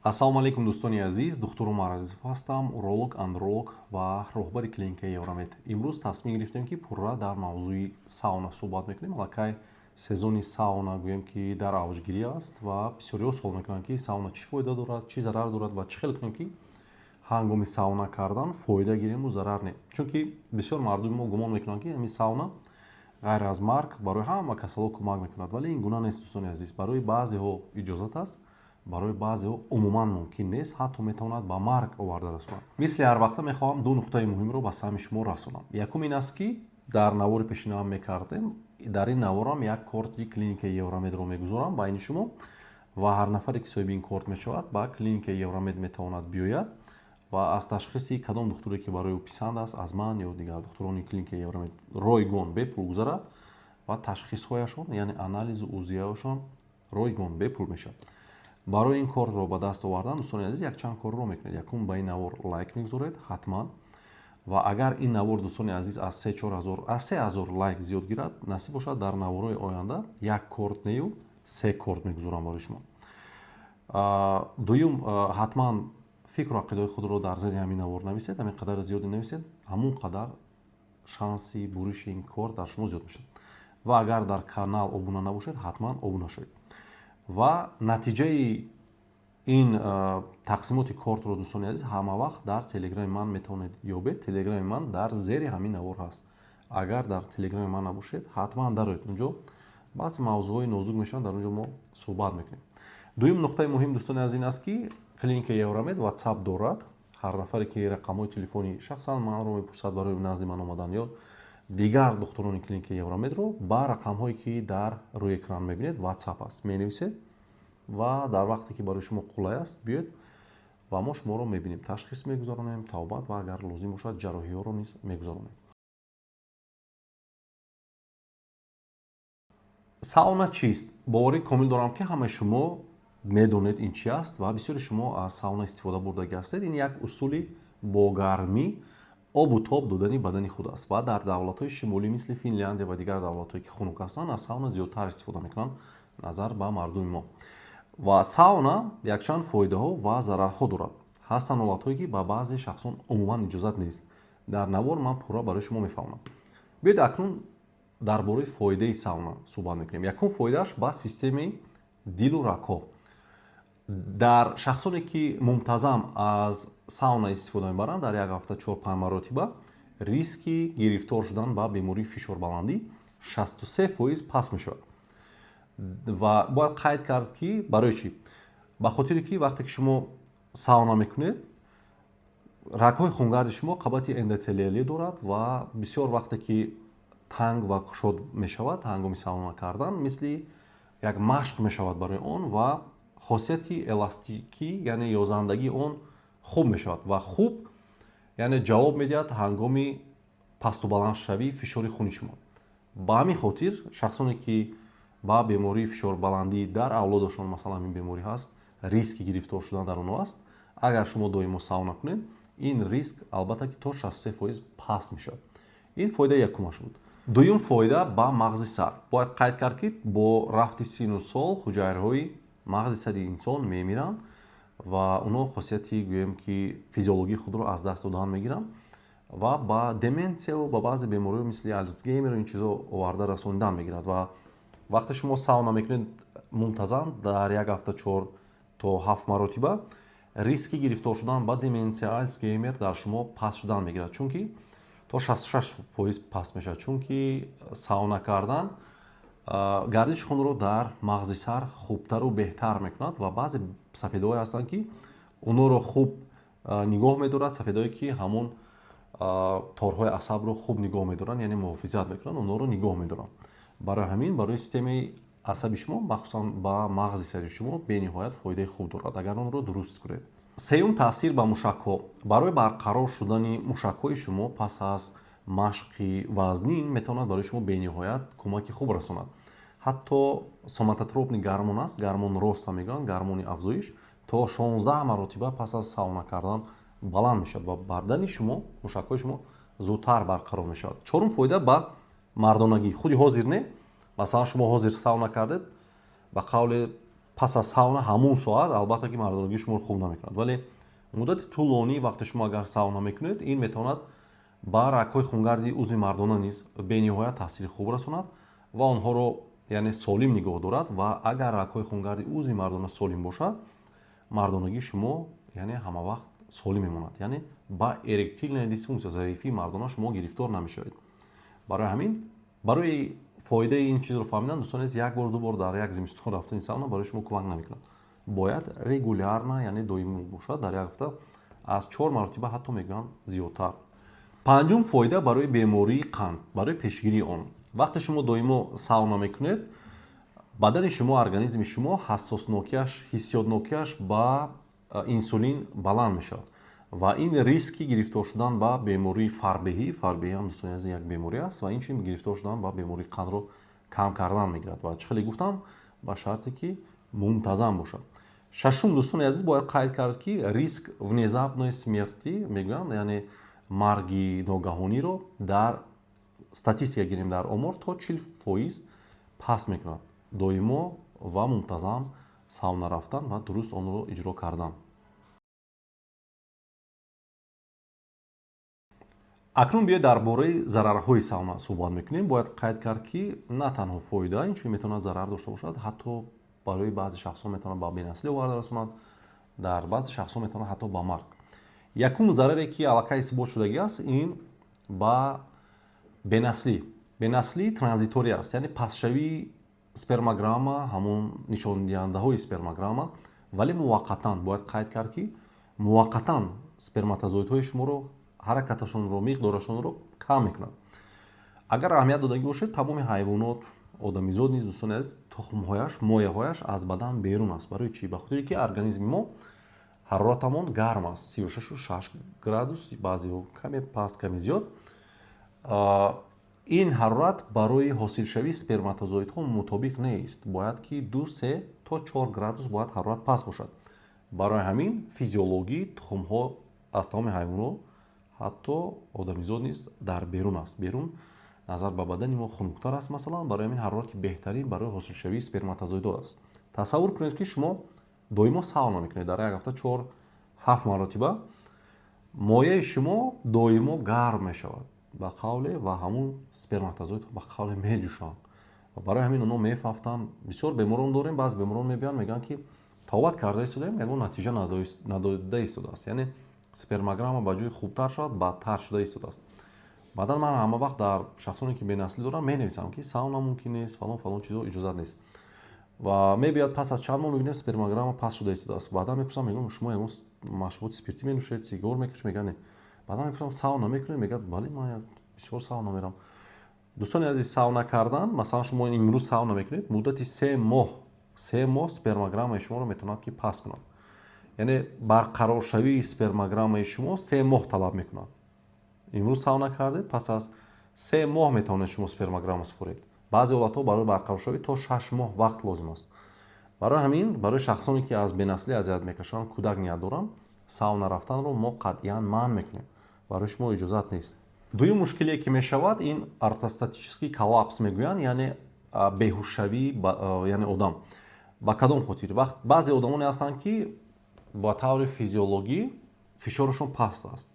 Ассалому алайкум, дӯстони азиз. Духтур Умар Азизов ҳастам, уролог, андролог ва роҳбари клиникаи Евромед. Имрӯз тасмим гирифтем, ки пурра дар мавзӯи сауна суҳбат мекунем. Аллакай сезони сауна, гӯем, ки дар авҷгирӣ аст ва бисёриҳо суол мекунанд, ки сауна чӣ фоида дорад, чӣ зарар дорад ва чӣ хел кунем, ки ҳангоми сауна кардан фоида гирему зарар не. Чунки бисёр мардуми мо гумон мекунанд, ки ҳамин сауна ғайр аз марг барои ҳама касалҳо кӯмак мекунад, вале ин гуна нест, дӯстони азиз. Барои баъзеҳо иҷозат аст, барои баъзеҳо умуман мумкин нест, ҳатто метавонад ба марг оварда расонад. Мисли ҳар вақта мехоҳам ду нуқтаи муҳимро ба самъи шумо расонам. Якум ин аст, ки дар навори пешинаам мекардем, дар ин наворам як корти клиникаи Евромедро мегузорам байни шумо ва ҳар нафаре, ки соҳиби ин корт мешавад, ба клиникаи Евромед метавонад биёяд ва аз ташхиси кадом духтуре, ки барои ӯ писанд аст, аз ман ё дигар духтурони клиникаи Евромед, ройгон, бепул гузарад ва ташхисҳояшон, яъне анализу УЗИ-яшон ройгон, бепул мешавад. Барои ин кортро ба даст овардан, дӯстони азиз, якчанд корро мекунед. Якум, ба ин навор лайк мегузоред ҳатман ва агар ин навор, дӯстони азиз, аз се чор ҳазор, аз 3000 лайк зиёд гирад, насиб бошад, дар наворҳои оянда як корт нею, се корт мегузорам барои шумо. Дуюм, ҳатман фикру ақидаҳои худро дар зери ҳамин навор нависед. Ҳамин қадар зиёде нависед, ҳамун қадар шанси буриши ин кор дар шумо зиёд мешавад. Ва агар дар канал обуна набошед, ҳатман обуна шавед. Ва натиҷаи ин тақсимоти кортро, дӯстони азиз, ҳама вақт дар телеграми ман метавонед ёбед. Телеграми ман дар зери ҳамин навор ҳаст. Агар дар телеграми ман набошед, ҳатман дароед, унҷо баъзе мавзӯъҳои нозук мешаванд, дар унҷо мо суҳбат мекунем. Дуюм нуқтаи муҳим, дӯстони азиз, ин аст, ки клиникаи Евромед Ватсап дорад. Ҳар нафаре, ки рақамҳои телефони шахсан манро мепурсад барои назди ман омадан ё дигар духтурони клиникаи Евромедро, ба рақамҳое, ки дар рӯи экран мебинед, Ватсап аст, менависед ва дар вақте, ки барои шумо қулай аст, биёед ва мо шуморо мебинем, ташхис мегузаронем, табобат ва агар лозим бошад, ҷарроҳиҳоро низ мегузаронем. Сауна чист? Боварӣ комил дорам, ки ҳамаи шумо медонед, ин чи аст, ва бисёри шумо аз сауна истифода бурдагӣ ҳастед. Ин як усули бо гармӣ обу тоб додани бадани худ аст ва дар давлатҳои шимолӣ, мисли Финляндия ва дигар давлатҳое, ки хунук ҳастанд, аз сауна зиёдтар истифода мекунанд назар ба мардуми мо. Ва сауна якчанд фоидаҳо ва зарарҳо дорад. Ҳастанд ҳолатҳое, ки ба баъзе шахсон умуман иҷозат нест. Дар навор ман пурра барои шумо мефаҳмонам. Биёед, акнун дар бораи фоидаи сауна суҳбат мекунем. Якум фоидааш ба системаи дилу рагҳо. Дар шахсоне, ки мунтазам аз сауна истифода мебаранд, дар як ҳафта чор панҷ маротиба, риски гирифтор шудан ба бемории фишорбаландӣ 63% паст мешавад. Ва бояд қайд кард, ки барои чӣ? Ба хотире ки вақте ки шумо сауна мекунед, рагҳои хунгарди шумо қабати эндотелиалӣ дорад ва бисёр вақте ки танг ва кушод мешавад, ҳангоми сауна кардан мисли як машқ мешавад барои он ва хосияти эластикӣ, яъне ёзандагии он хуб мешавад ва хуб, яъне ҷавоб медиҳад ҳангоми пасту баландшавии фишори хуни шумо. Ба ҳамин хотир шахсоне, ки ба бемории фишорбаландӣ дар авлодашон, масалан, ин беморӣ ҳаст, риски гирифтор шудан дар онҳо аст, агар шумо доимо сауна кунед, ин риск албатта ки то 63% паст мешавад. Ин фоидаи якумаш буд. Дуюм фоида ба мағзи сар. Бояд қайд кард, ки бо рафти сину сол ҳуҷайраҳои мағзи сари инсон мемиранд ва онҳо хосияти, гӯем ки, физиологии худро аз даст додан мегиранд ва ба деменсияву ба баъзе бемориҳо, мисли Алцгеймеру ин чизо оварда расонидан мегирад. Ва вақте шумо сауна мекунед мунтазам, дар як ҳафта 4 то 7 маротиба, риски гирифтор шудан ба деменсия, Алцгеймер дар шумо паст шудан мегирад, чунки то 66% паст мешавад, чунки сауна кардан гардиши хунро дар мағзи сар хубтару беҳтар мекунад. Ва баъзе сафедаҳое ҳастанд, ки онҳоро хуб нигоҳ медорад, сафедаҳое, ки ҳамон торҳои асабро хуб нигоҳ медоранд, яъне муҳофизат мекунанд, онҳоро нигоҳ медоранд. Барои ҳамин барои системаи асаби шумо, махсусан ба мағзи сари шумо, бениҳоят фоидаи хуб дорад, агар онро дуруст кунед. Сеюм таъсир ба мушакҳо. Барои барқарор шудани мушакҳои шумо пас аз машқи вазнин метавонад барои шумо бениҳоят кӯмаки хуб расонад. Ҳатто соматотропный гормон аст, гормон роста мегӯянд, гормони афзоиш то 16 маротиба пас аз сауна кардан баланд мешавад ва бардани шумо, мушакҳои шумо зудтар барқарор мешавад. Чорум фоида ба мардонагӣ. Худи ҳозир не, масалан, шумо ҳозир сауна кардед, ба қавле Пас аз сауна ҳамун соат, албатта, ки мардонагии шуморо хуб намекунад, вале муддати тӯлонӣ вақте шумо агар сауна мекунед, ин метавонад ба рагҳои хунгарди узви мардона низ бениҳоят таъсири хуб расонад ва онҳоро, яъне, солим нигоҳ дорад. Ва агар рагҳои хунгарди узви мардона солим бошад, мардонагии шумо, яъне, ҳамавақт солим мемонад, яъне ба эректильная дисфункция, заифии мардона шумо гирифтор намешавед. Барои ҳамин, барои фоидаи ин чизро фаҳмидан, дӯстон азиз, як бор, ду бор дар як зимистон рафтани сауна барои шумо кӯмак намекунад. Бояд регулярно, яъне доимӣ бошад, дар як ҳафта аз чор маротиба, ҳатто мегӯянд, зиёдтар. Панҷум фоида барои бемории қанд, барои пешгирии он. Вақте шумо доимо сауна мекунед, бадани шумо, организми шумо ҳассоснокиаш, ҳиссиётнокиаш ба инсулин баланд мешавад ва ин риски гирифтор шудан ба бемории фарбеҳӣ, фарбеҳӣ ҳам, дӯстони азиз, як беморӣ аст, ва инчунин гирифтор шудан ба бемории қандро кам кардан мегирад. Ва чӣ хеле гуфтам, ба шарте ки мунтазам бошад. Шашум, дӯстони азиз, бояд қайд кард, ки риск внезапной смерти мегӯянд, яъне марги ногаҳониро дар статистика гирем, дар омор то 40% паст мекунад доимо ва мунтазам сауна рафтан ва дуруст онро иҷро кардан. Акнун биёед, дар бораи зарарҳои сауна суҳбат мекунем. Бояд қайд кард, ки на танҳо фоида, инчунин метавонад зарар дошта бошад. Ҳатто барои баъзе шахсҳо метавонад ба бенаслӣ оварда расонад, дар баъзе шахсҳо метавонад ҳатто ба марг. Якум зараре, ки аллакай исбот шудагӣ аст, ин ба бенаслӣ, бенаслии транзиторӣ аст, яъне пастшавии спермограмма, ҳамон нишондиҳандаҳои спермограмма, вале муваққатан. Бояд қайд кард, ки муваққатан сперматозоидҳои шуморо, ҳаракаташонро, миқдорашонро кам мекунад. Агар аҳамият додагӣ бошед, тамоми ҳайвонот, одамизод низ, дӯстони азиз, тухмҳояш, мояҳояш аз бадан берун аст. Барои чӣ? Ба хотире ки организми мо, ҳароратамон гарм аст, 36,6 градус, баъзеҳо каме паст, каме зиёд. Ин ҳарорат барои ҳосилшавии сперматозоидҳо мутобиқ нест. Бояд ки 2, 3 то 4 градус бояд ҳарорат паст бошад. Барои ҳамин физиологӣ тухмҳо аз тамоми ҳайвонот, ҳатто одамизод низ, дар берун аст. Берун назар ба бадани мо хунуктар аст, масалан. Барои ҳамин ҳарорати беҳтарин барои ҳосилшавии сперматозоидҳо аст. Тасаввур кунед, ки шумо доимо сауна мекунед, дар як ҳафта 4-7 маротиба. Мояи шумо доимо гарм мешавад, ба қавле, ва ҳамун сперматозоид, ба қавле, меҷӯшанд ва барои ҳамин онҳо мефафтанд. Бисёр беморон дорем, баъзе беморон мебиёянд, мегӯянд, ки табобат карда истодаем, ягон натиҷа надода истодааст, яъне спермограмма ба ҷои хубтар шавад, бадтар шуда истодааст. Баъдан ман ҳама вақт дар шахсоне, ки бенаслӣ доранд, менависам, ки сауна мумкин нест, фалон фалон чизо иҷозат нест. Ва мебиёяд, пас аз чанд моҳ мебинем, спермограмма паст шуда истодааст. Баъдан мепурсам, мегӯям: «Шумо ягон машруботи спиртӣ менӯшед, сигор мекашед?» Мегӯяд: «Не». Баъдан мепурсам: «Сауна мекунед?» Мегӯяд: «Бале, ман бисёр сауна мерам». Дӯстони азиз, сауна кардан, масалан, шумо имрӯз сауна мекунед, муддати 3 моҳ, 3 моҳ спермограммаи шуморо метавонад, ки паст кунад. Яъне барқароршавии спермограммаи шумо 3 моҳ талаб мекунад. Имрӯз сауна кардед, пас аз 3 моҳ метавонед шумо спермограмма супоред. Баъзе ҳолатҳо барои барқароршавӣ то 6 моҳ вақт лозим аст. Барои ҳамин, барои шахсоне, ки аз бенаслӣ азият мекашанд, кӯдак ният доранд, сауна рафтанро мо қатъиян манъ мекунем, барои шумо иҷозат нест. Дуюм мушкиле, ки мешавад, ин ортостатический коллапс мегӯянд, яъне беҳушшавӣ, яъне одам. Ба кадом хотир? Вақт баъзе одамоне ҳастанд, ки ба таври физиологӣ фишорашон паст аст.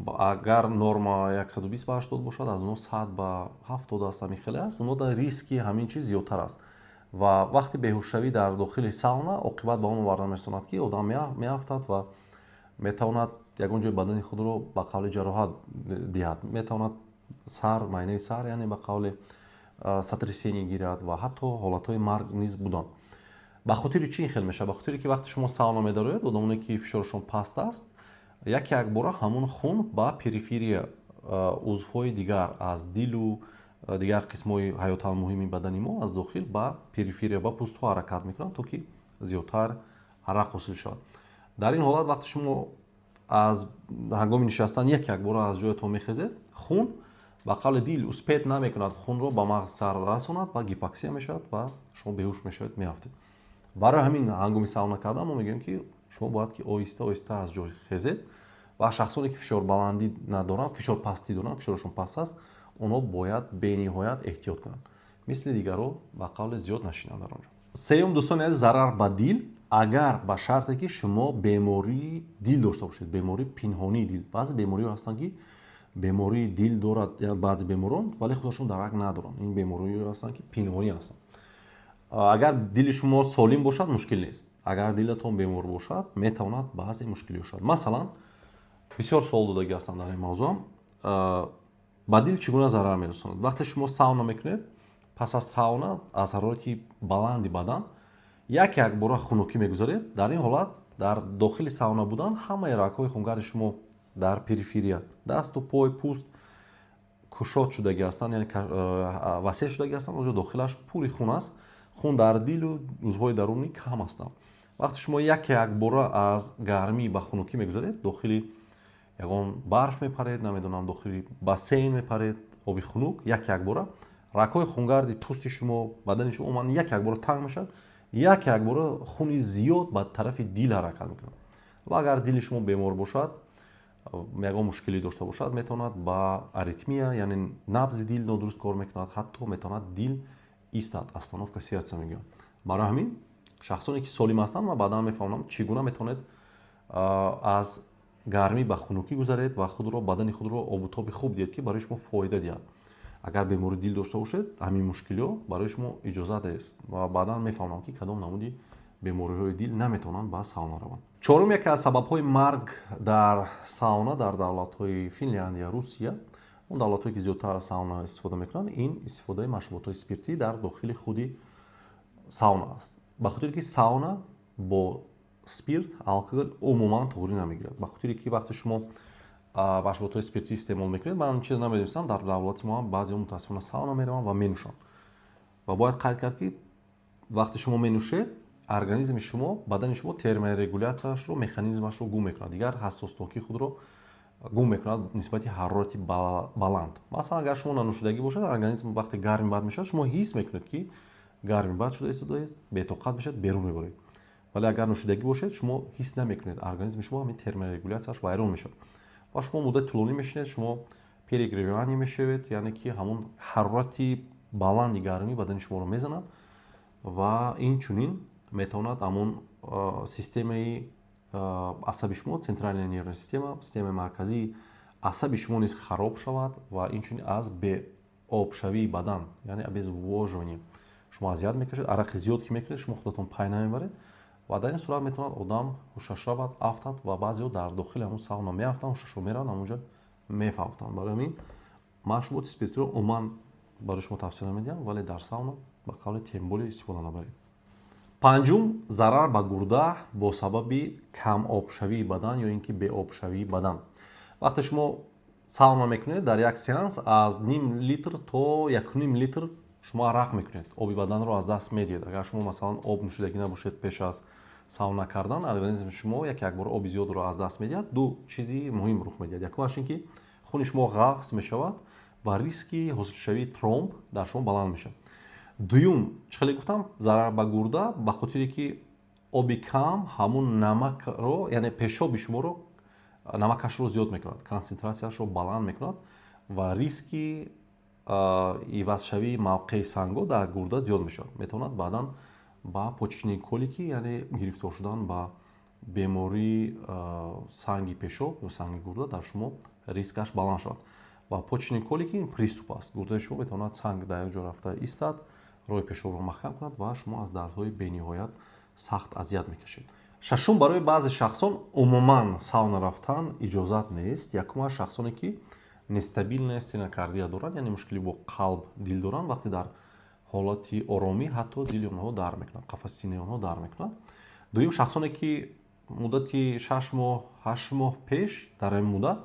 Агар норма 120 ба 80 бошад, аз онҳо 100 ба 70 аст, ҳамин хеле аст. Онҳо дар риски ҳамин чиз зиёдтар аст ва вақти беҳушшавӣ дар дохили сауна оқибат ба он оварда мерасонад, ки одам меафтад ва метавонад ягон ҷои бадани худро, ба қавли, ҷароҳат диҳад, метавонад сар, майнаи сар, яъне, ба қавли, сотрясение гирад ва ҳатто ҳолатҳои марг низ буданд. Ба хотири чӣ ин хел мешавад? Ба хотире ки вақте шумо сауна медароед, одамоне, ки фишорашон паст аст, яке якбора ҳамон хун ба периферия, узвҳои дигар, аз дилу дигар қисмҳои ҳаётан муҳими бадани мо, аз дохил ба периферия, ба пӯстҳо ҳаракат мекунанд, то ки зиёдтар арақ ҳосил шавад. Дар ин ҳолат, вақте шумо аз ҳангоми нишастан як якбора аз ҷоятон мехезед, хун, ба қавли, дил успеть намекунад хунро ба мағз сар расонад ва гипоксия мешавад ва шумо беҳуш мешавед, меафтед. Барои ҳамин ҳангоми сауна кардан мо мегӯем, ки шумо бояд ки оҳиста оҳиста аз ҷой хезед. Ва шахсоне, ки фишорбаландӣ надоранд, фишорпастӣ доранд, фишорашон паст аст, онҳо бояд бениҳоят эҳтиёт кунанд, мисли дигарро, ба қавле, зиёд нашинанд дар он ҷо. Сеюм, дӯстони азиз, зарар ба дил, агар ба шарте ки шумо бемории дил дошта бошед, бемории пинҳонии дил. Баъзе бемориҳо ҳастанд, ки бемории дил дорад баъзе беморон, вале худашон дарак надоранд. Ин бемориҳо ҳастанд, ки пинҳонӣ ҳастанд. Агар дили шумо солим бошад, мушкил нест. Агар дилатон бемор бошад, метавонад баъзе мушкилиҳо шавад. Масалан, бисёр суол додагӣ ҳастанд дар ин мавзӯъ: ба дил чӣ гуна зарар мерасонад? Вақте шумо сауна мекунед, пас аз сауна аз ҳарорати баланди бадан як якбора хунукӣ мегузаред. Дар ин ҳолат дар дохили сауна будан ҳамаи рагҳои хунгарди шумо дар периферия, дасту пой, пӯст кушод шудагӣ ҳастанд, яъне васеъ шудагӣ ҳастанд. Онҷо дохилаш пури хун аст. Хун дар дилу узвҳои дарунӣ кам ҳастанд. Вақте шумо як якбора аз гармӣ ба хунукӣ мегузаред, дохили ягон барф мепаред, намедонам, дохили бассейн мепаред, оби хунук, як якбора рагҳои хунгарди пӯсти шумо, бадани шумо умуман як якбора танг мешавад, як якбора хуни зиёд ба тарафи дил ҳаракат мекунад. Ва агар дили шумо бемор бошад, ягон мушкилӣ дошта бошад, метавонад ба аритмия, яъне набзи дил нодуруст кор мекунад, ҳатто метавонад дил истад, остановка сердца мегӯянд. Барои ҳамин шахсоне, ки солим ҳастанд, ман баъдан мефаҳмонам, чӣ гуна метавонед аз гармӣ ба хунукӣ гузаред ва худро, бадани худро обутоби хуб диҳед, ки барои шумо фоида диҳад. Агар бемории дил дошта бошед, ҳамин мушкилиҳо барои шумо иҷозат нест ва баъдан мефаҳмонам, ки кадом намуди бемориҳои дил наметавонанд ба сауна раванд. Чорум, яке аз сабабҳои марг дар сауна дар давлатҳои Финляндия, Русия, он давлатҳое, ки зиёдтар аз сауна истифода мекунанд, ин истифодаи машруботҳои спиртӣ дар дохили худи сауна аст. Ба хотире ки сауна бо спирт, алкоголь умуман туғрӣ намегирад. Ба хотире ки вақте шумо машруботҳои спиртӣ истеъмол мекунед, ман чиз намедонистам, дар давлати мо ҳам баъзеҳо мутаассифона сауна мераванд ва менӯшанд. Ва бояд қайд кард, ки вақте шумо менӯшед, организми шумо, бадани шумо терморегуляцияшро, механизмашро гум мекунад, дигар ҳассоснокии худро гум мекунад нисбати ҳарорати баланд. Масалан, агар шумо нанӯшидагӣ бошад, организм вақте гарми бад мешавад, шумо ҳис мекунед, ки гарми бад шуда истодаед, бетоқат мешавед, берун мебаред. Вале агар нӯшидагӣ бошед, шумо ҳис намекунед, организми шумо ҳамин терморегуляцияш вайрон мешавад ва шумо муддати тӯлонӣ мешинед, шумо перегревание мешавед, яъне ки ҳамон ҳарорати баланди гармӣ бадани шуморо мезанад. Ва инчунин метавонад ҳамон системаи асаби шумо, центральная нервная система, системаи марказии асаби шумо низ хароб шавад. Ва инчунин аз беобшавии бадан, яъне обезвоживание, шумо азият мекашед. Арақи зиёд ки мекунед, шумо худатон пай намебаред ва дар ин сурат метавонад одам ҳушаш равад, афтад. Ва баъзеҳо дар дохили ҳамун сауна меафтанд, ҳушашро мераванд, ҳамунҷо мефавтанд. Барои ҳамин машруботи спиртиро умуман барои шумо тавсия намедиҳам, вале дар сауна ба қавли тем более истифода набаред. Панҷум, зарар ба гурда бо сабаби камобшавии бадан ё ин ки беобшавии бадан. Вақте шумо сауна мекунед, дар як сеанс аз ним литр то 1,5 литр шумо арақ мекунед, оби баданро аз даст медиҳед. Агар шумо, масалан, об нӯшидагӣ набошед пеш аз сауна кардан, организми шумо як якбора оби зиёдро аз даст медиҳад. Ду чизи муҳим рух медиҳад. Якумаш ин ки хуни шумо ғафз мешавад ва риски ҳосилшавии тромб дар шумо баланд мешавад. Дуюм, чӣ хеле гуфтам, зарар ба гурда, ба хотире ки оби кам ҳамун намакро, яъне пешоби шуморо намакашро зиёд мекунад, консентратсияшро баланд мекунад ва риски ивазшавии мавқеи сангҳо дар гурда зиёд мешавад. Метавонад баъдан ба почечные колики, яъне гирифтор шудан ба бемории санги пешоб ё санги гурда дар шумо рискаш баланд шавад. Ва почечные колики ин приступ аст. Гурдаи шумо метавонад санг дар як ҷо рафта истад, роҳи пешобро маҳкам кунад ва шумо аз дардҳои бениҳоят сахт азият мекашед. Шашум, барои баъзе шахсон умуман сауна рафтан иҷозат нест. Якумаш, шахсоне, ки нестабильная стенокардия доранд, яъне мушкилӣ бо қалб, дил доранд. Вақте дар ҳолати оромӣ ҳатто дили онҳо дард мекунад, қафаси синаи онҳо дард мекунад. Дуюм, шахсоне, ки муддати 6 моҳ, 8 моҳ пеш дар ҳамин муддат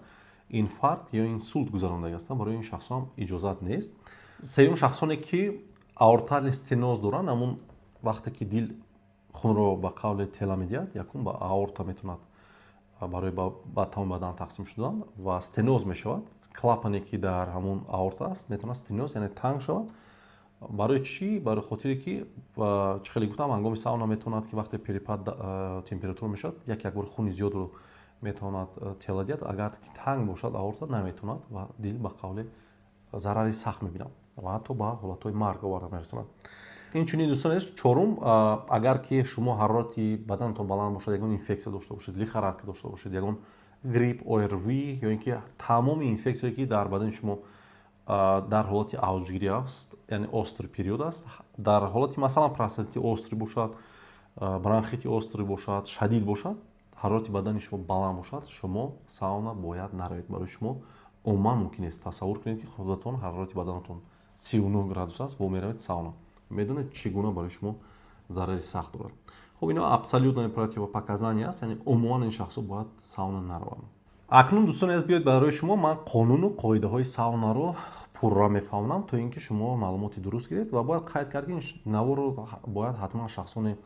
инфаркт ё инсулт гузарондагӣ ҳастанд, барои ин шахсон иҷозат нест. Сеюм, шахсоне, ки аортальный стеноз доранд. Ҳамун вақте ки дил хунро ба қавле тела медиҳад, якум ба аорта метавонад барои ба тамоми бадан тақсим шудан ва стеноз мешавад. Клапане, ки дар ҳамун аорта аст, метавонад стеноз, яъне танг шавад. Барои чӣ? Барои хотире ки, чӣ хеле гуфтам, ҳангоми сауна метавонад, ки вақте перепад температура мешавад, як якбор хуни зиёдро метавонад тела диҳад. Агар танг бошад аорта, наметавонад ва дил ба қавле зарари сахт мебинад ва ҳатто ба ҳолатҳои марг оварда мерасонад. Инчунин, дӯстон азиз, чорум, агар ки шумо ҳарорати баданатон баланд бошад, ягон инфексия дошта бошед, лихорадка дошта бошед, ягон грипп, ОРВИ ё ин ки тамоми инфексияе, ки дар бадани шумо дар ҳолати авҷгирӣ аст, яъне острый период аст, дар ҳолати, масалан, простатити острый бошад, бронхити острый бошад, шадид бошад, ҳарорати бадани шумо баланд бошад, шумо сауна бояд наравед. Барои шумо умуман мумкин нест. Тасаввур кунед, ки худатон ҳарорати баданатон 39 градус аст, бо меравед сауна. Медонед, чӣ гуна барои шумо зарари сахт дорад. Хуб, ино абсолютно противопоказание аст, яъне умуман ин шахсҳо бояд сауна нараванд. Акнун, дӯстони азиз, биёед, барои шумо ман қонуну қоидаҳои саунаро пурра мефаҳмонам, то ин ки шумо маълумоти дуруст гиред. Ва бояд қайд кард, ки ин наворро бояд ҳатман шахсоне,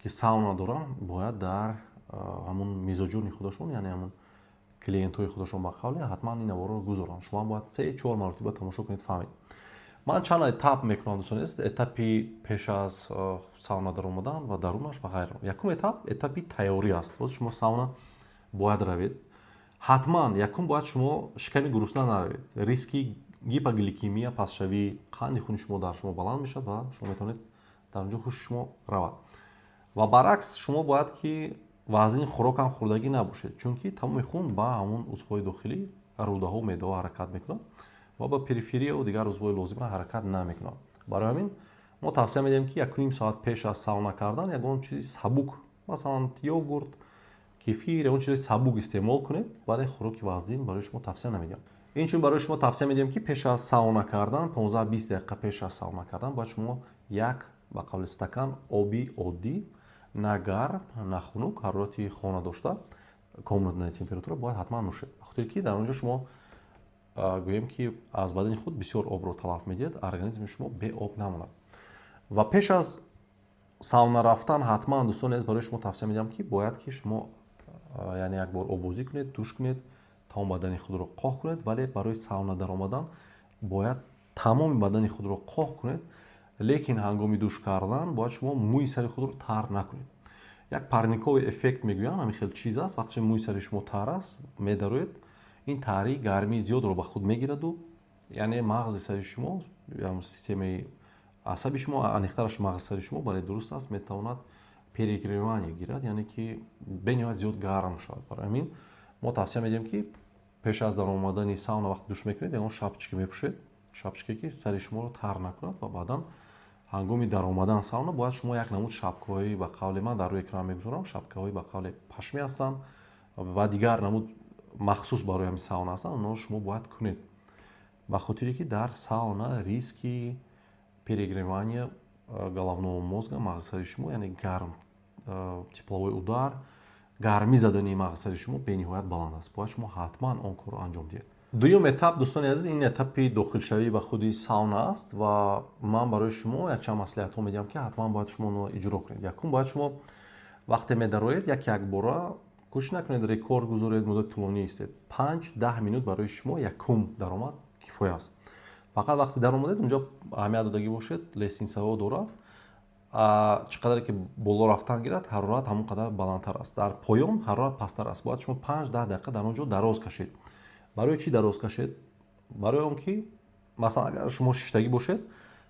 ки сауна доранд, бояд дар ҳамун мизоҷони худашон, яъне ҳамун клиентҳои худашон, ба қавле, ҳатман ин наворро гузоранд. Шумо бояд се чор маротиба тамошо кунед, фаҳмед. Ман чанд этап мекунам, дӯстони азиз: этапи пеш аз сауна даромадан ва дарунаш ва ғайра. Якум этап этапи тайёрӣ аст. Боз шумо сауна бояд равед, ҳатман якум бояд шумо шиками гурусна наравед. Риски гипогликемия, пастшавии қанди хуни шумо дар шумо баланд мешавад ва шумо метавонед дар он ҷо ҳуши шумо равад. Ва баръакс, шумо бояд ки вазни хӯрокам хӯрдагӣ набошед, чунки тамоми хун ба ҳамун узвҳои дохилӣ, рӯдаҳо, меъдаҳо ҳаракат мекунад ва ба периферияу дигар узвҳои лозима ҳаракат намекунад. Барои ҳамин мо тавсия медиҳем, ки 1,5 соат пеш аз сауна кардан ягон чизи сабук, масалан, йогурт, кефир, ягон чизи сабук истеъмол кунед, вале хӯроки вазнин барои шумо тавсия намедиҳам. Инчунин барои шумо тавсия медиҳем, ки пеш аз сауна кардан, 15-20 дақиқа пеш аз сауна кардан, бояд шумо як, ба қавли, стакан оби оддӣ, на гарм, на хунук, ҳарорати хона дошта, комнатная температура, бояд ҳатман нӯшед, бахотире ки дар он ҷо шумо, гӯем ки, аз бадани худ бисёр обро талаф медиҳад, организми шумо беоб намонад. Ва пеш аз сауна рафтан ҳатман, дӯстони азиз, барои шумо тавсия медиҳам, ки бояд ки шумо, яъне, як бор оббозӣ кунед, душ кунед, тамом бадани худро қоқ кунед. Вале барои сауна даромадан бояд тамоми бадани худро қоқ кунед, лекин ҳангоми душ кардан бояд шумо мӯи сари худро тар накунед. Як парниковый эффект мегӯянд, ҳамин хел чиз аст. Вақте мӯи сари шумо тар аст, медароед, ин тарӣ гармии зиёдро ба худ мегираду, яъне мағзи сари шумо, системаи асаби шумо, аниқтараш мағзи сари шумо, бале, дуруст аст, метавонад перегревание гирад, яъне ки бениҳоят зиёд гарм шавад. Барои ҳамин мо тавсия медиҳем, ки пеш аз даромадани сауна, вақте душ мекунед, ягон шапочка мепӯшед, шапочка, ки сари шуморо тар накунад. Ва баъдан ҳангоми даромадан сауна бояд шумо як намуд шапкаҳои, ба қавли, ман дар рӯи экран мегузорам, шапкаҳои, ба қавли, пашмӣ ҳастанд ва дигар намуд махсус барои ҳамин сауна ҳастанд, онҳоро шумо бояд кунед, ба хотире ки дар сауна риски перегревания головного мозга, мағзи сари шумо, яъне гарм, тепловой удар, гармӣ задани мағзи сари шумо бениҳоят баланд аст. Бояд шумо ҳатман он корро анҷом диҳед. Дуюм этап, дӯстони азиз, ин этапи дохилшавӣ ба худи сауна аст. Ва ман барои шумо якчанд маслиҳатҳо медиҳам, ки ҳатман бояд шумо онро иҷро кунед. Якум, бояд шумо вақте медароед, як якбора кӯшиш накунед рекорд гузоред, муддати тӯлонӣ истед. 5-10 минут барои шумо якум даромад кифоя аст. Фақат вақте даромадед, унҷо аҳамият додагӣ бошед, лестницаҳо дорад. Чӣ қадаре ки боло рафтан гирад, ҳарорат ҳамон қадар баландтар аст, дар поён ҳарорат пасттар аст. Бояд шумо 5-10 дақиқа дар он ҷо дароз кашед. Барои чӣ дароз кашед? Барои он ки, масалан, агар шумо шиштагӣ бошед,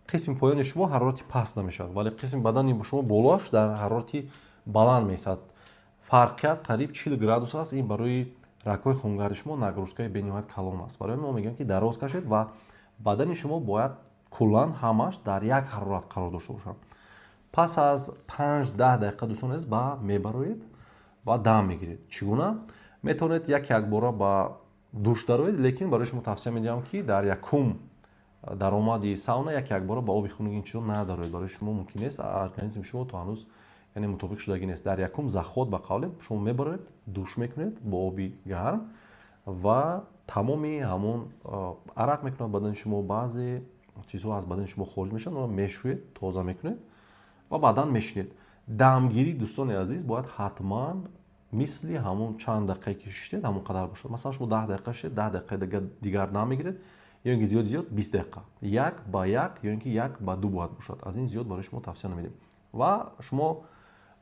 қисми поёни шумо ҳарорати паст намешавад, вале қисми бадани шумо болоаш дар ҳарорати баланд меистад. Фарқият қариб 40 градус аст. Ин барои рагҳои хунгарди шумо нагрузкаи бениҳоят калон аст. Барои мо мегӯем, ки дароз кашед ва бадани шумо бояд куллан ҳамаш дар як ҳарорат қарор дошта бошад. Пас аз 5-10 дақиқа, дӯстон азиз, ба мебароед ва дам мегиред. Чӣ гуна метавонед? Як якбора ба душ дароед, лекин барои шумо тавсия медиҳам, ки дар якум даромади сауна як якбора ба оби хунук ин чизо надароед. Барои шумо мумкин нест, организми шумо то ҳанӯз, яъне, мутобиқ шудагӣ нест. Дар якум заход, ба қавле, шумо мебароед, душ мекунед бо оби гарм ва тамоми ҳамон арақ мекунад бадани шумо, баъзе чизҳо аз бадани шумо хориҷ мешаванд, онро мешӯед, тоза мекунед ва баъдан мешинед. Дамгирӣ, дӯстони азиз, бояд ҳатман мисли ҳамон чанд дақиқае ки шиштед, ҳамон қадар бошад. Масалан, шумо 10 дақиқа шиштед, 10 дақиқаи дигар дам мегиред ё ин ки зиёд зиёд 20 дақиқа, 1 ба 1 ё ин ки 1 ба 2 бояд бошад. Аз ин зиёд барои шумо тавсия намедиҳем. Ва шумо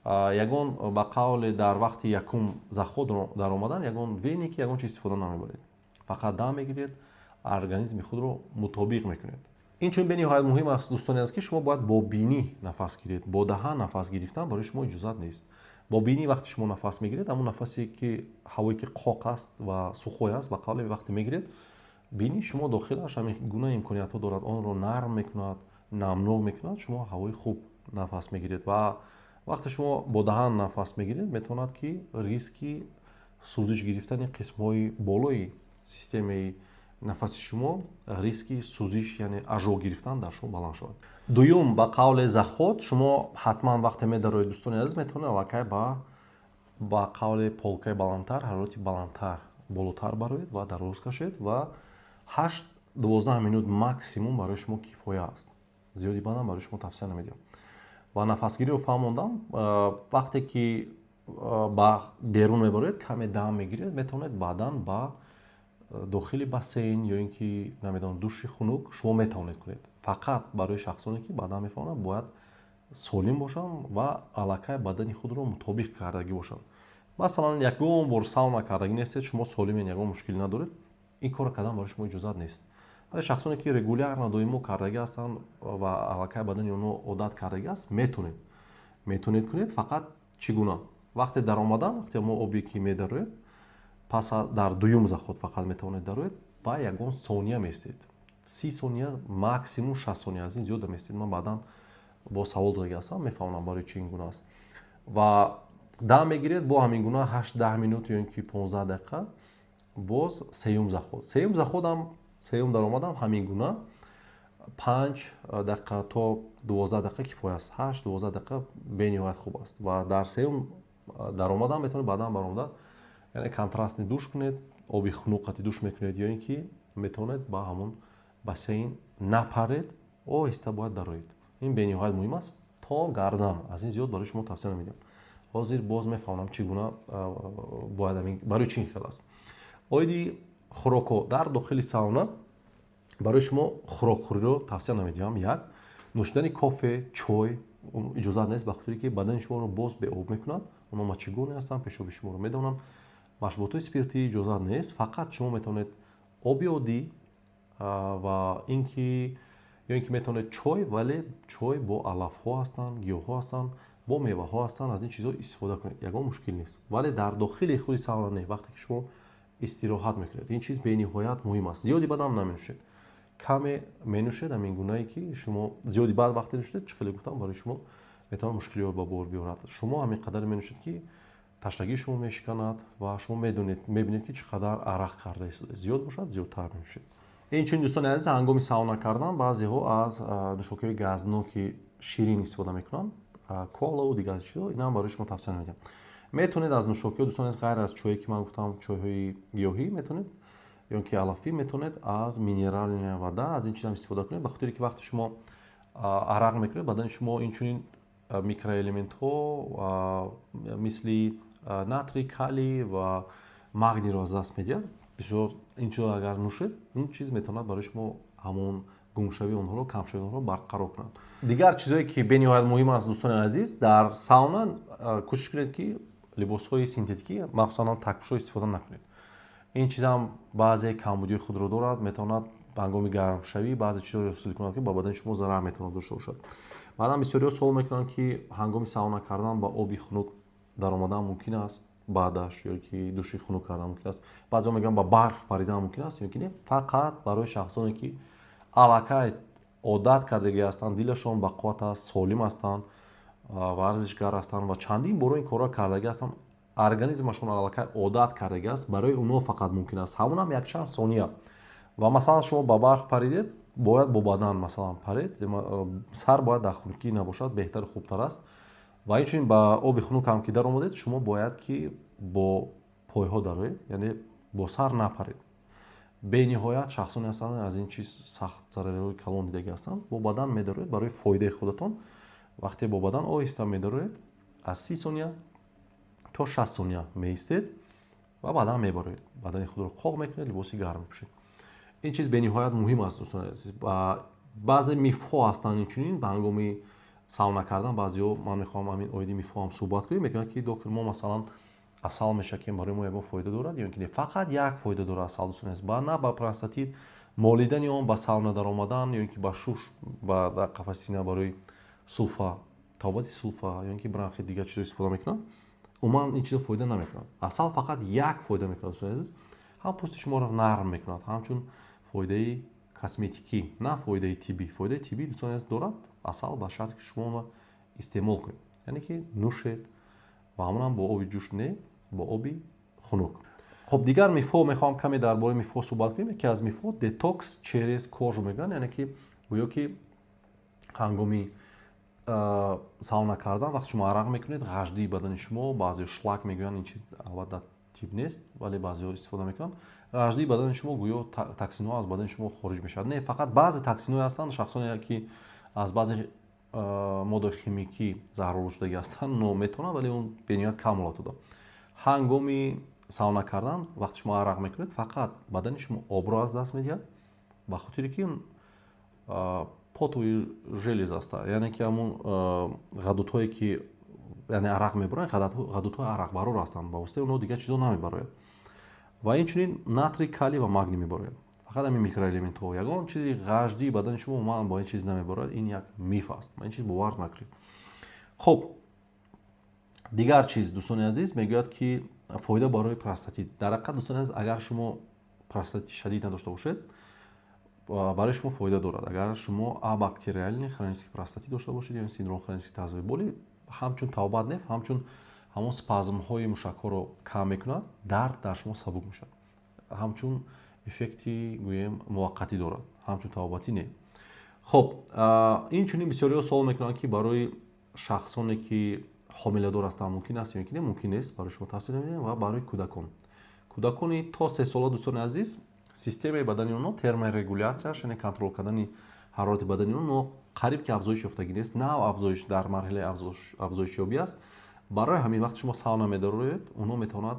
ягон, ба қавле, дар вақти якум заход даромадан ягон веник, ягон чиз истифода намебаред, фақат дам мегиред, организми худро мутобиқ мекунед. Инчунин бениҳоят муҳим аст, дӯстоне аст, ки шумо бояд бо бинӣ нафас гиред. Бо даҳан нафас гирифтан барои шумо иҷозат нест. Бо бинӣ вақте шумо нафас мегиред, ҳамон нафасе ки ҳавое ки қоқ аст ва сухой аст, ба қавле, вақте мегиред, бинии шумо дохилаш ҳамин гуна имкониятҳо дорад, онро нарм мекунад, намнок мекунад, шумо ҳавои хуб нафас мегиред. Ва вақте шумо бо даҳан нафас мегиред, метавонад, ки риски сӯзиш гирифтани қисмҳои болои системаи нафаси шумо, риски сӯзиш, яъне ожог гирифтан дар шумо баланд шавад. Дуюм, ба қавле, заход шумо ҳатман вақте медароед, дӯстони азиз, метавонед аллакай ба қавле полкаи баландтар, ҳарорати баландтар, болотар бароед ва дароз кашед ва 8-12 минут максимум барои шумо кифоя аст. Зиёди баъдам барои шумо тавсия намедиҳам. Ва нафасгириро фаҳмондам. Вақте ки ба берун мебароед, каме дам мегиред, метавонед баъдан ба дохили бассейн ё ин ки, намедонам, души хунук шумо метавонед кунед. Фақат барои шахсоне ки баъдан мефаҳмонанд, бояд солим бошанд ва аллакай бадани худро мутобиқ кардагӣ бошанд. Масалан, ягон бор сауна кардагӣ нестед, шумо солимен, ягон мушкилӣ надоред, ин корро кардан барои шумо иҷозат нест. Вале шахсоне ки регулярно, доимо кардагӣ ҳастанд ва аллакай бадани онҳо одат кардагӣ аст, метавонед кунед. Фақат чӣ гуна? Вақте даромадан, вақте мо обе ки медароед, пас дар дуюм заход фақат метавонед дароед ва ягон сония местед, 30 сония, максимум 60 сония, аз ин зиёд местед. Ман баъдан бо савол додагӣ ҳастам, мефаҳмонам, барои чӣ ин гуна аст. Ва дам мегиред бо ҳамин гуна 8-10 минут ё ин ки 15 дақиқа. Боз сеюм заход, сеюм заходам, сеюм даромадам, ҳамин гуна 5 дақиқа то 12 дақиқа кифоя аст. 8-12 дақиқа бениҳоят хуб аст. Ва дар сеюм даромадам метавонед баъдан баромада, яъне контрастный душ кунед, оби хунук қати душ мекунед ё ин ки метавонед ба ҳамон бассейн напаред, оҳиста бояд дароед. Ин бениҳоят муҳим аст. То гардан, аз ин зиёд барои шумо тавсия намедиҳам. Ҳозир боз мефаҳмонам, чӣ гуна бояд, барои чӣ ин хел аст. Оиди хӯрокҳо дар дохили сауна барои шумо хӯрокхӯриро тавсия намедиҳам. Як, нӯшидани кофе, чой иҷозат нест, ба хотире ки бадани шуморо боз беоб мекунад. Онҳо мочегонный ҳастанд, пешоби шуморо медонанд. Машруботҳои спиртӣ иҷозат нест. Фақат шумо метавонед оби оддӣ ва ин ки ё ин ки метавонед чой, вале чой бо алафҳо ҳастанд, гиёҳҳо ҳастанд, бо меваҳо ҳастанд, аз ин чизҳо истифода кунед, ягон мушкил нест. Вале дар дохили худи сауна не, вақте ки шумо истироҳат мекунед. Ин чиз бениҳоят муҳим аст. Зиёди бадам наменӯшед, каме менӯшед, ҳамин гунае ки шумо зиёди баъд вақте нӯшед, чӣ хеле гуфтам, барои шумо метавонад мушкилиҳо ба бор биёрад. Шумо ҳамин қадар менӯшед, ки ташнагии шумо мешиканад ва шумо медонед, мебинед, ки чӣ қадар арақ карда истода. Зиёд бошад, зиёдтар менӯшед. Инчунин, дӯстони азиз, ҳангоми сауна кардан баъзеҳо аз нӯшокиҳои газноки ширин истифода мекунанд, колаву дигар чизҳо. Инам барои шумо тавсия намедиҳам. Метавонед аз нӯшокиҳо, дӯстони азиз, ғайр аз чое ки ман гуфтам, чойҳои гиёҳӣ метавонед ё ки алафӣ, метавонед аз минеральная вода, аз ин чизам истифода кунед, ба хотире ки вақте шумо арақ мекунед, бадани шумо инчунин микроэлементҳо мисли натрий, калий ва магнийро аз даст медиҳад. Бисёр ин чизро агар нӯшед, ин чиз метавонад барои шумо ҳамон гумшавии онҳоро, камшавии онҳоро барқарор кунад. Дигар чизое ки бениҳоят муҳим аст, дӯстони азиз, дар сауна кӯшиш кунед, ки либосҳои синтетикӣ, махсусан такпӯшҳо истифода накунед. Ин чизам баъзе камбудиҳои худро дорад, метавонад ҳангоми гармшавӣ баъзе чизҳоро ҳосил кунад, ки ба бадани шумо зарар метавонад дошта бошад. Баъдан бисёриҳо суол мекунанд, ки ҳангоми сауна кардан ба оби хунук даромадан мумкин аст баъдаш ё ки души хунук кардан мумкин аст? Баъзеҳо мегӯянд, ба барф паридан мумкин аст ё ки не? Фақат барои шахсоне ки аллакай одат кардагӣ ҳастанд, дилашон бақувват аст, солим ҳастанд, варзишгар ҳастанд ва чандин боро ин корро кардагӣ ҳастанд, организмашон аллакай одат кардагӣ аст, барои онҳо фақат мумкин аст. Ҳамонам якчанд сония. Ва масалан, шумо ба барф паридед, бояд бо бадан масалан паред, сар бояд дар хунукӣ набошад, беҳтару хубтар аст. Ва инчунин ба оби хунук ҳам ки даромадед, шумо бояд ки бо пойҳо дароед, яъне бо сар напаред. Бениҳоят шахсоне ҳастанд, аз ин чиз сахт зарариҳои калон дидагӣ ҳастанд. Бо бадан медароед барои фоидаи худатон. Вақте бо бадан оҳиста медароед, аз 30 сония то 60 сония меистед ва баъдан мебароед, бадани худро қоқ мекунед, либоси гарм мепӯшед. Ин чиз бениҳоят муҳим аст, дӯстони азиз. Баъзе мифҳо ҳастанд инчунин ба ҳангоми сауна кардан. Баъзеҳо, ман мехоҳам ҳамин оиди мифҳо ҳам суҳбат кунем, мегӯянд, ки доктор, мо масалан асал мешакем, барои мо ягон фоида дорад ё ин ки не? Фақат як фоида дорад асал, дӯстони азиз, на ба простатит. Молидани он ба сауна даромадан ё ин ки ба шуш, ба дар қафаси сина барои сулфа, табобати сулфа ё ин ки бронхит, дигар чизо истифода мекунанд. Умуман ин чизо фоида намекунад. Асал фақат як фоида мекунад, дӯстони азиз: ҳам пӯсти шуморо нарм мекунад, ҳамчун фоидаи косметикӣ, на фоидаи тиббӣ. Фоидаи тиббӣ, дӯстони азиз, дорад асал ба шарте, ки шумо онро истеъмол кунед, яъне ки нӯшед, ва ҳамонам бо оби ҷӯш не, бо оби хунук. Хуб, дигар мифҳо. Мехоҳам каме дар бораи мифҳо суҳбат кунем. Яке аз мифҳо: детокс через кожу мегӯянд, яъне ки гӯё ки ҳангоми сауна кардан, вақте шумо арақ мекунед, ғаждии бадани шумо, баъзеҳо шлак мегӯянд, ин чиз албатта тиб нест, вале баъзеҳо истифода мекунанд, ғаждии бадани шумо гӯё токсинҳо аз бадани шумо хориҷ мешавад. Не, фақат баъзе токсинҳое ҳастанд, шахсоне ки аз баъзе моддаҳои химикӣ заҳролуд шудагӣ ҳастанд, но метавонанд, вале он бениҳоят кам ҳолат дорад. Ҳангоми сауна кардан, вақте шумо арақ мекунед, фақат бадани шумо обро аз даст медиҳад, ба хотире ки потовый желез аст, яъне ки ҳамун ғадудҳое ки, яъне, арақ мебароянд, ғадудҳои арақбарор ҳастанд, ба воситаи онҳо дигар чизо намебарояд ва инчунин натрий, калий ва магний мебарояд, фақат ҳамин микроэлементҳо. Ягон чизи ғаждии бадани шумо умуман бо ин чиз намебарояд. Ин як миф аст, ба ин чиз бовар накунед. Хуб, дигар чиз, дӯстони азиз, мегӯяд ки фоида барои простатит. Дар ҳақиқат, дӯстони азиз, агар шумо простатити шадид надошта бошед, барои шумо фоида дорад. Агар шумо абактериальный хронический простатит дошта бошед ё синдром хронический тазовой боли, ҳамчун табобат не, ҳамчун ҳамон спазмҳои мушакҳоро кам мекунад, дард дар шумо сабук мешавад, ҳамчун эффекти, гӯем, муваққатӣ дорад, ҳамчун табобатӣ не. Хуб, инчунин бисёриҳо суол мекунанд, ки барои шахсоне ки ҳомиладор ҳастанд, мумкин аст ё ки не. Мумкин нест, барои шумо тавсия намедиҳем. Ва барои кӯдакон, кӯдакони то 3 сола, дӯстони азиз, системаи бадани онҳо, терморегуляцияш, яъне контрол кардани ҳарорати бадани онҳо, қариб ки афзоиш ёфтагӣ нест, нав афзоиш, дар марҳилаи афзоишёбӣ аст. Барои ҳамин вақте шумо сауна медароед, онҳо метавонад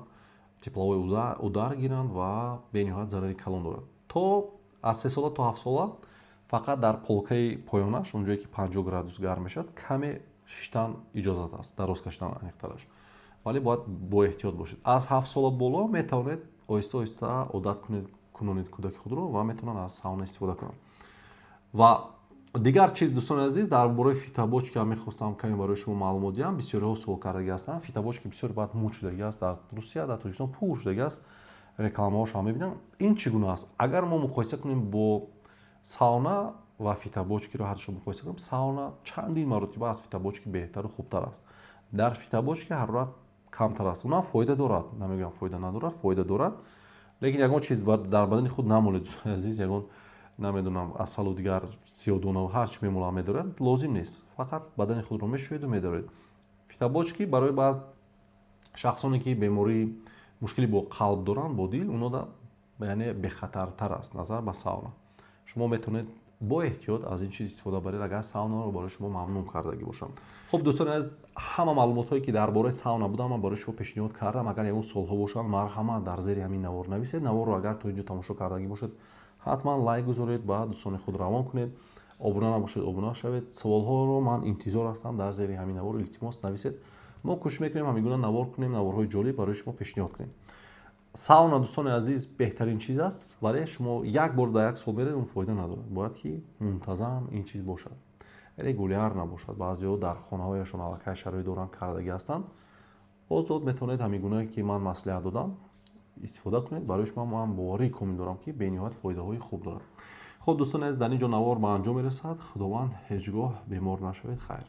тепловой удар гиранд ва бениҳоят зарари калон дорад. То аз 3 сола то 7 сола фақат дар полкаи поёнаш, он ҷое ки 50 градус гарм мешавад, каме шиштан иҷозат аст, дароз кашидан аниқтараш, вале бояд бо эҳтиёт бошед. Аз 7 сола боло метавонед оҳиста оҳиста одат кунед, кунонед кӯдаки худро ва метавонанд аз сауна истифода кунанд. Ва дигар чиз, дӯстони азиз, дар бораи фитобочка мехостам каме барои шумо маълумот диҳам. Бисёриҳо суол кардагӣ ҳастанд. Фитобочка бисёр баъд муд шудагӣ аст дар Русия, дар Тоҷикистон пур шудагӣ аст, рекламаҳошам мебинам. Ин чӣ гуна аст? Агар мо муқоиса кунем бо сауна ва фитобочкиро, ҳардушо муқоиса кунем, сауна чандин маротиба аз фитобочки беҳтару хубтар аст. Дар фитобочки ҳарорат камтар аст, унам фоида дорад, намегӯям фоида надорад, фоида дорад, лекин ягон чиз дар бадани худ намолед, дӯстони азиз. Ягон, намедонам, асалу дигар сиёдонаву ҳар чи мемолам, медорад, лозим нест, фақат бадани худро мешӯеду медоред. Фитобочки барои баъз шахсоне ки бемории мушкилӣ бо қалб доранд, бо дил, оно яъне бехатартар аст назар ба сауна. Шумо метавонед бо эҳтиёт аз ин чиз истифода баред, агар саунаро барои шумо мамнӯъ кардагӣ бошам. Хуб, дӯстони азиз, ҳама маълумотҳое ки дар бораи сауна будам, ман барои шумо пешниҳод кардам. Агар ягон суолҳо бошанд, марҳамат, дар зери ҳамин навор нависед. Наворро агар то инҷо тамошо кардагӣ бошед, ҳатман лайк гузоред, ба дӯстони худ равон кунед. Обуна набошед, обуна шавед. Суолҳоро ман интизор ҳастам дар зери ҳамин навор, илтимос, нависед. Мо кӯшиш мекунем ҳамин гуна навор кунем, наворҳои ҷолиб барои шумо пешниҳод кунем. Сауна, дӯстони азиз, беҳтарин чиз аст, вале шумо як бор дар як сол меред, он фоида надорад. Бояд ки мунтазам ин чиз бошад, регуляр набошад. Баъзеҳо дар хонаҳояшон аллакай шароит доранд, кардагӣ ҳастанд, озод метавонед ҳамин гуна ки ман маслиҳат додам, истифода кунед. Барои шумо ман боварии комил дорам, ки бениҳоят фоидаҳои хуб дорад. Хуб, дӯстони азиз, дар ин ҷо навор ба анҷом мерасад. Худованд, ҳеҷ гоҳ бемор нашавед. Хайр.